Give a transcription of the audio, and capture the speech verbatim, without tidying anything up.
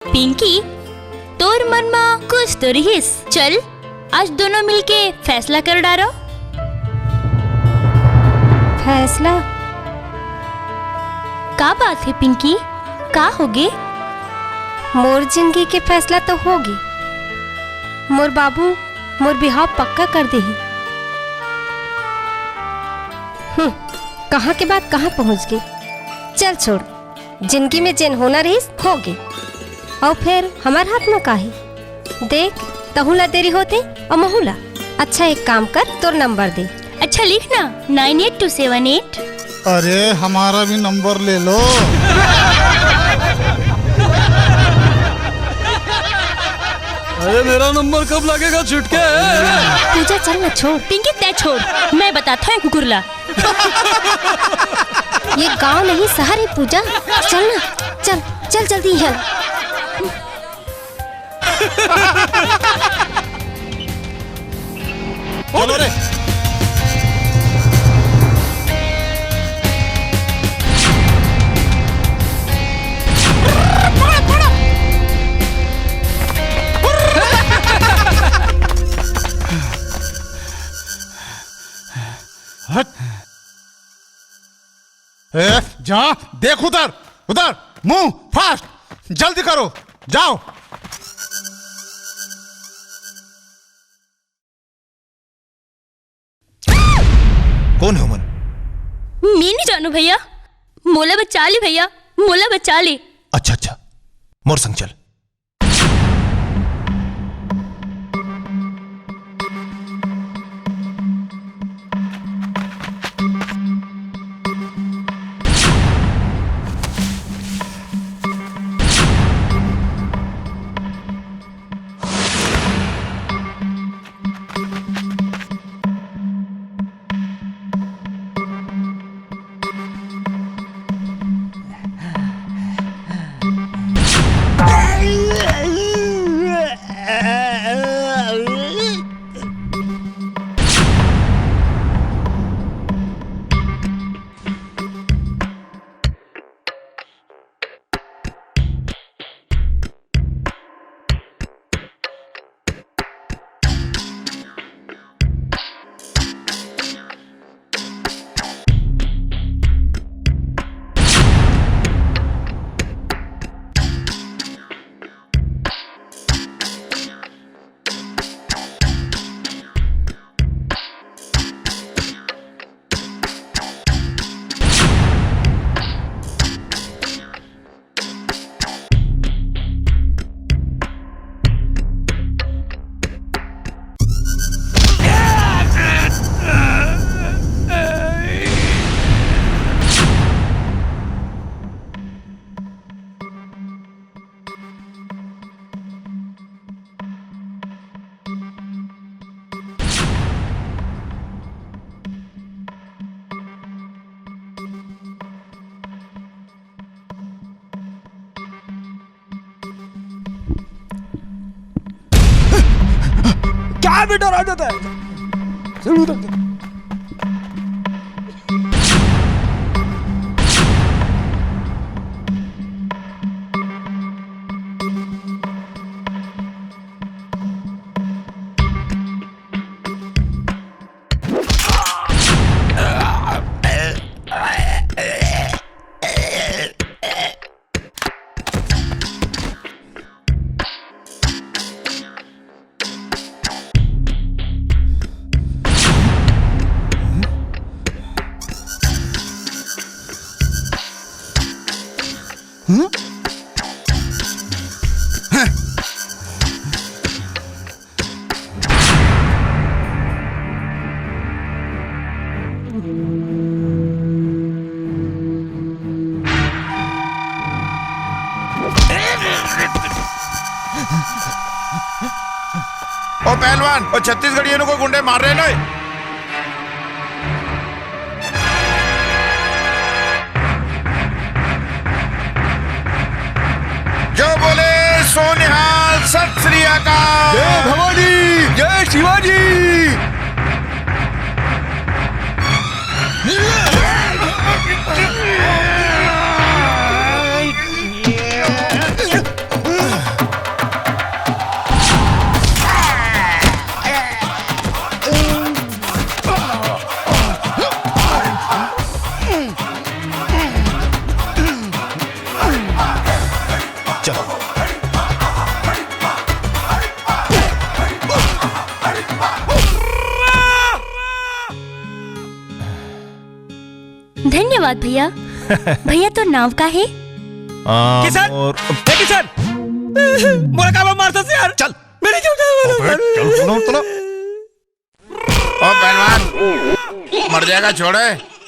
पिंकी, तोर मन म कुछ तो रिहिस। चल, आज दोनों मिलके फैसला कर डारो। फैसला? का बात हे पिंकी, का होगे? मोर जिंदगी के फैसला तो होगे। मोर बाबू मोर बिहाव पक्का कर देही। हम्म, कहाँ के बात कहाँ पहुँच गे। चल छोड़, जिंदगी में जेन होना रहिस, होगे। अउ फेर हमर हाथ म का हे? देख, तहूँ ला देरी होथे अउ महूँ ला। अच्छा, एक काम कर, तोर नंबर दे। अच्छा, लिख ना, nine eight two seven eight। अरे, हमारा भी नंबर ले लो। अरे, मेरा नंबर कब लगेगा, छुटके? पूजा, चल ना, छोड़। पिंकी, तै छोड़, मैं बताथों ये कुकुर ला। ये गांव नहीं, शहर हे पूजा। चल ना, चल, चल जल्दी इहाँ। चलो रे। हट। ए, जा, देख उधर, उधर, move fast, जल्दी करो, जाओ। कोन हे ओमन? मैं नहीं जानू भैया, मोला बचा ले भैया, मोला बचा ले। अच्छा, अच्छा, मोर संग चल। क्या बेटा राजा था? जरूर था। ओ पहलवान, ओ छत्तीसगढ़ियों को गुंडे मार रहे हैं ना? जो बोले सो निहाल, सत श्री अकाल। जय भवानी, जय शिवाजी। चलो। धन्यवाद भैया। भैया, तोर नाव का हे? आ, किशन! मोर ए किशन! मोला काबर मारथस यार? चल। मेरे क्यों अबे, चल, चलो, चलो। ओ पहलवान, मर जाएगा, छोड़े।